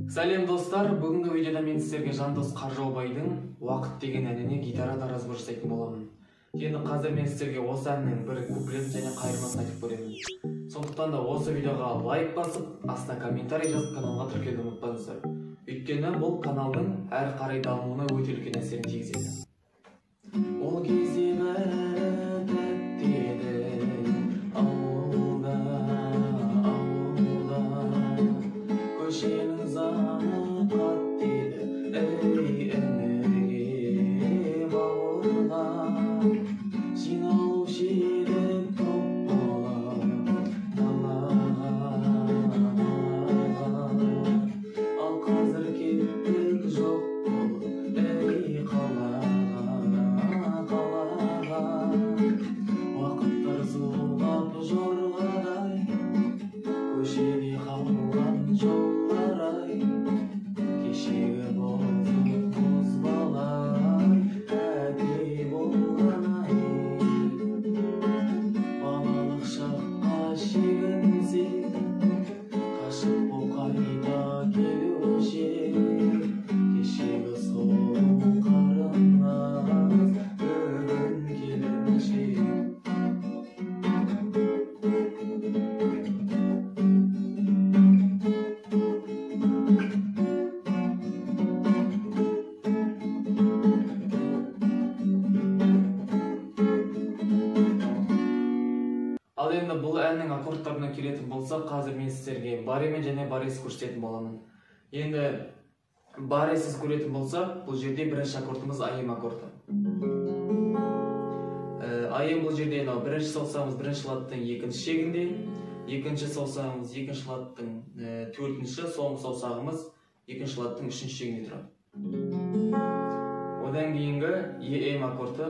Сәлем достар, бүгінгі видеода мен сіздерге Жандос Қаржаубайдың Уақыт деген әніне гитарада разбор жасайтын боламын. Енді қазір мен сіздерге осы әннің бір куплетін және қайырмасын айтып көремін. Сондықтан да осы видеоға лайк басып, астына комментарий жазып, каналға тіркелуді ұмытпаңыздар. Өйткені бұл каналдың әрі қарай дамуына өте үлкен әсерін тигізеді. Ол кезде бәрі тәтті еді, ауылда, ауылда, көшенің заңы қатты еді, ей інігем ауылға, жиналушы едік топ болып, далаға, далаға, ал қазір кеттік жоқ болып, ей қалаға, қалаға, уақыттар зулап жорғадай, көшеде қалған жолдар ай, кешегі бозық бозбалай, тәте болған ай, балалық шаққа шегінсек, қашып боп қайта келуші едік, кешегі сұлу қарындас бүгін келіншек. Ал енді бұл әннің аккордтарына келетін болсақ, қазір мен сіздерге баремен және баресіз көрсететін боламын. Енді баресіз көретін болсақ, бұл жерде бірінші аккордымыз АМ аккорды. АМ бұл жерде мынау бірінші саусағымыз бірінші ладтың екінші шегінде, екінші саусағымыз екінші ладтың төртінші, соңғы саусағымыз екінші ладтың үшінші шегінде тұрады. Одан кейінгі ЕМ аккорды.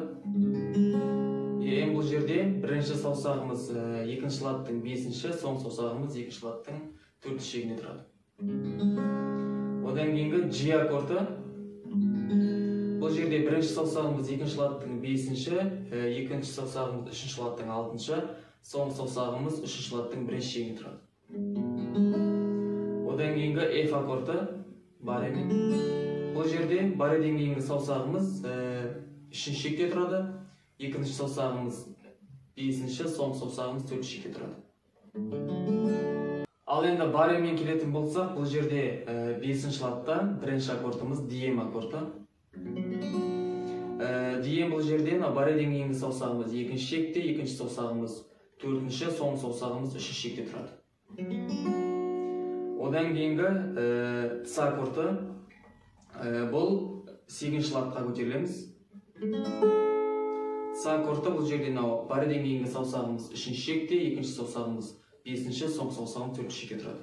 ЕМ бұл жерде бірінші саусағымыз екінші ладтың бесінші, соңғы саусағымыз екінші ладтың төртінші шегінде тұрады. Одан кейінгі G аккорды. Бұл жерде бірінші саусағымыз екінші ладтың бесінші, екінші саусағымыз үшінші ладтың алтыншы, соңғы саусағымыз үшінші ладтың бірінші шегінде тұрады. Одан кейінгі F аккорды баремен. Бұл жерде бареден кейінгі саусағымыз үшінші шекте тұрады. Екінші саусағымыз бесінші, соңғы саусағымыз төртінші шекте тұрады. Ал енді баремен келетін болсақ, бұл жерде бесінші ладта бірінші аккордымыз ДМ аккорды. ДМ бұл жерде бареден кейінгі саусағымыз екінші шекте, екінші саусағымыз төртінші, соңғы саусағымыз үшінші шекте тұрады. Одан кейінгі С аккорды, бұл сегізінші ладқа көтерілеміз. С аккорды бұл жерде мынау бареден кейінгі саусағымыз үшінші шекте, екінші саусағымыз бесінші, соңғы саусағымыз төртінші шекте тұрады.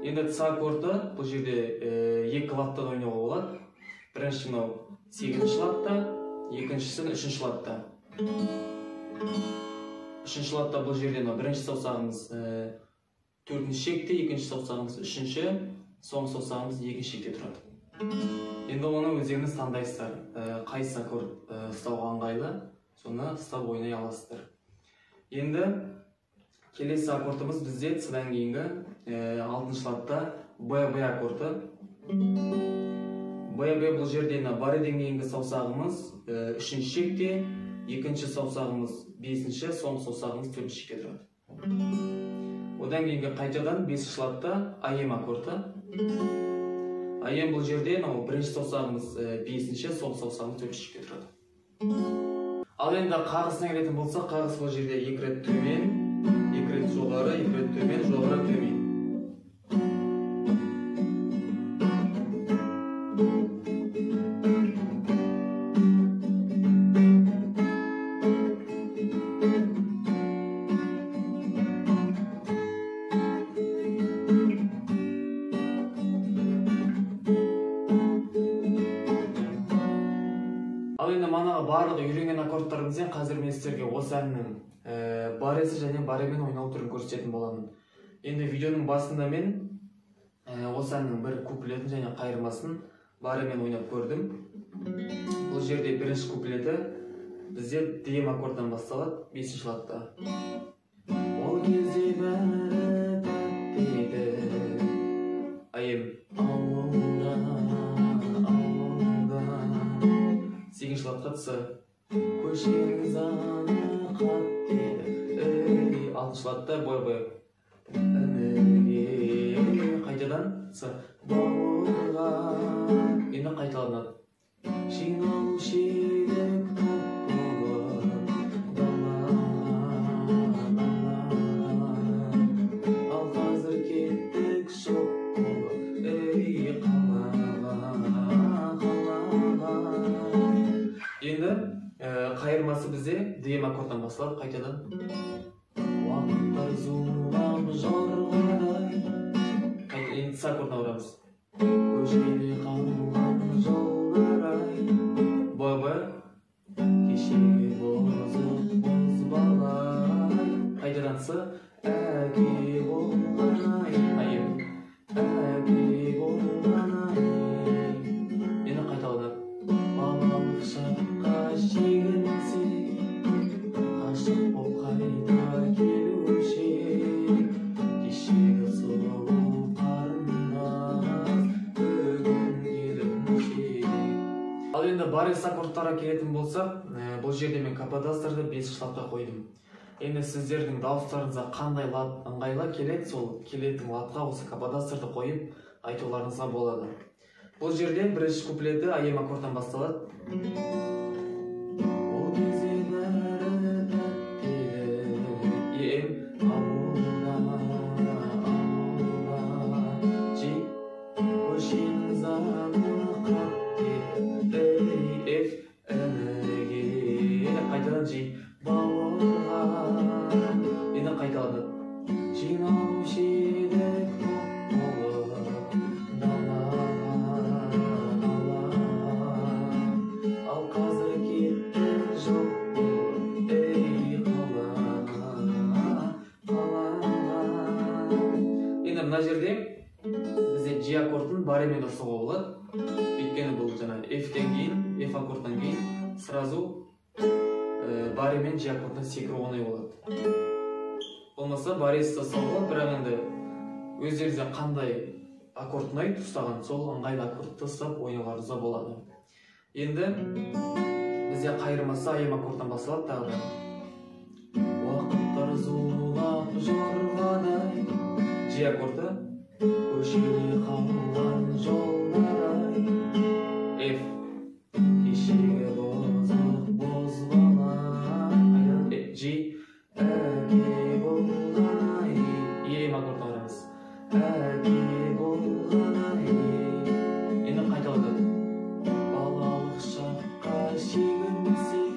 Енді С аккорды бұл жерде екі ладтан ойнауға болады. Бірінші мынау сегізінші ладта, екіншісін үшінші ладта. Үшінші ладта бұл жерде мынау бірінші саусағымыз төртінші шекте, екінші саусағымыз үшінші, соңғы саусағымыз екінші шекте тұрады. Енді оны өздеріңіз таңдайсыздар, қайсы аккорд ұстауға ыңғайлы, соны ұстап ойнай аласыздар. Енді келесі аккордымыз бізде С-дан кейінгі алтыншы ладта ББ аккорды. ББ бұл жерде бареден кейінгі саусағымыз үшінші шекте, екінші саусағымыз бесінші, соңғы саусағымыз төртінші шекте тұрады. Одан кейінгі қайтадан бесінші ладта АМ аккорды. АМ бұл жерде мынау бірінші саусағымыз бесінші, соңғы саусағымыз төртінші шекте тұрады. Ал енді қағысына келетін болсақ, қағыс бұл жерде екі рет төмен, екі рет жоғары, екі рет төмен, жоғары, төмен. Ал енді манағы барлық үйренген аккордтарымызбен қазір мен сіздерге осы әннің баресі және баремен ойнау түрін көрсететін боламын. Енді видеоның басында мен осы әннің бір куплетін және қайырмасын баремен ойнап көрдім. Бұл жерде бірінші куплеті бізде ДМ аккордынан басталады, бесінші ладта. Ол кезде бәрі тәтті еді, АМ. Ауылда, ауылда. 8-ші ладқа С. Көшенің заңы қатты еді. 6-шы ладта Б, Б. Ініге. Қайтадан С. Бауырға. Енді қайталанады. Жиналушы едік топ болып далаға, далаға. Ал қазір кеттік жоқ болып, ей, қалаға, қалаға. Енді қайырмасы бізде Д М аккордынан басталады қайтадан. Уақыттар зулап жорғадай. Енді С аккордына барамыз. Көшеде қалған жолдар ай. Б, Б. Кешегі бұзық бозбалай. Қайтадан С. Әке болған ай. Ай. Әке болған ай. Енді қайталанады. Балалық шаққа шегінсек, ғашық боп қайта келуші ек. Кешегі сұлу қарындас, бүгін келіншек. Ал енді баррес аккордтарға келетін болсақ, бұл жерде мен каподастрды 5-ші ладқа қойдым. Енді сіздердің дауыстарыңызға қандай лад ыңғайлы келеді, сол келетін ладқа осы каподастрды қойып айтуларыңызға болады. Бұл жерде бірінші куплеті АМ аккордтан басталады. Ол кезде бәрі тәтті еді. Е, М, ауылда, ауылда. G, көшенің заңы қатты еді. Эй, Ф, ініге. Қайтадан G, бауырға. Енді қайталанады. Жиналушы едік топ болып далаға, далаға. Ал қазір кеттік жоқ болып, ей, қалаға, қалаға. Енді мына жерде бізде G аккордын баремен ұстауға болады. Өйткені бұл жаңа F-тен кейін, F аккордтан кейін сразу баремен G аккордына секіру оңай болады. Болмаса баресіз ұстауға болады, бірақ енді өздеріңізге қандай аккорд ұнайды ұстаған, сол ыңғайлы аккордты ұстап ойнауларыңызға болады. Енді бізде қайырмасы АМ аккордтан басталады тағы да. Уақыттар зулап жорғадай. G аккорды. Көшеде қалған жолдар ай. F. Кешегі бұзық бозбала. G. Әке болған ай. Е М аккордына барамыз. Әке болған ай. Енді қайталанады. Балалық шаққа шегінсек,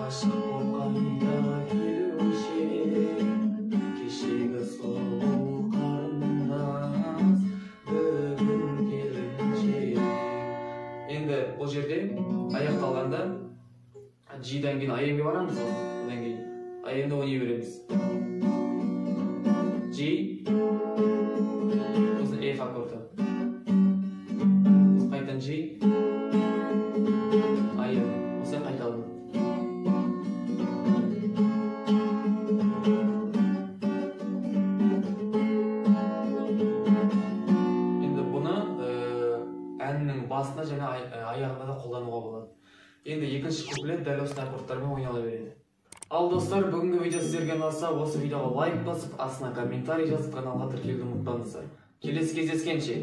ғашық боп қайта келуші ек. Кешегі сұлу қарындас, бүгін келіншек. Енді бұл жерде аяқталғанда G-дан кейін АМ-ге барамыз ғой. Одан кейін АМ-ді ойнай береміз. G, сосын F аккорды. Сосын қайтадан G, АМ. Осылай қайталанады. Енді бұны әннің басында және аяғында да қолдануға болады. Енді екінші куплет дәл осындай аккордтармен ойнала береді. Ал достар, бүгінгі видео сіздерге ұнаса, осы видеоға лайк басып, астына комментарий жазып, каналға тіркелуді ұмытпаңыздар. Келесі кездескенше.